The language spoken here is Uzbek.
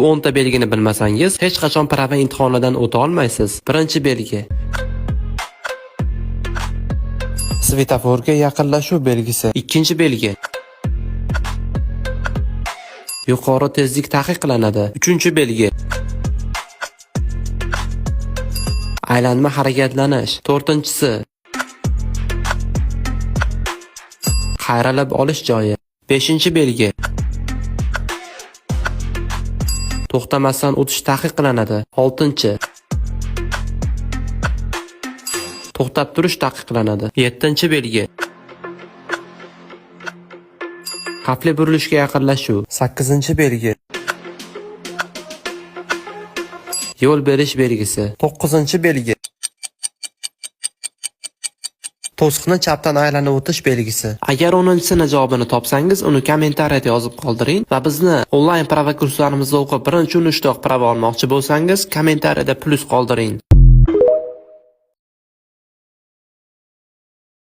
10 ta belgini bilmasangiz, hech qachon prava imtihonidan o'ta olmaysiz. Birinchi belgi. Svetoforga yaqinlashuv belgisi. Ikkinchi belgi. Yuqori tezlik taqiqlanadi. Uchinchi belgi. Aylanma harakatlanish. To'rtinchisi. Qayrilib olish joyi. Beshinchi belgi. To'xtamasdan o'tish taqiqlanadi. Oltinchi. To'xtab turish taqiqlanadi. Yettinchi belgi. Xavfli burilishga yaqinlashuv. Sakkizinchi belgi. Yo'l berish belgisi. To'qqizinchi belgi. To'siqni chapdan aylanib o'tish belgisi. Agar 10-sini javobini topsangiz, uni kommentariyada yozib qoldiring va bizni onlayn prava kurslarimizda o'qib birinchi 13 prava olmoqchi bo'lsangiz, kommentariyada plyus qoldiring.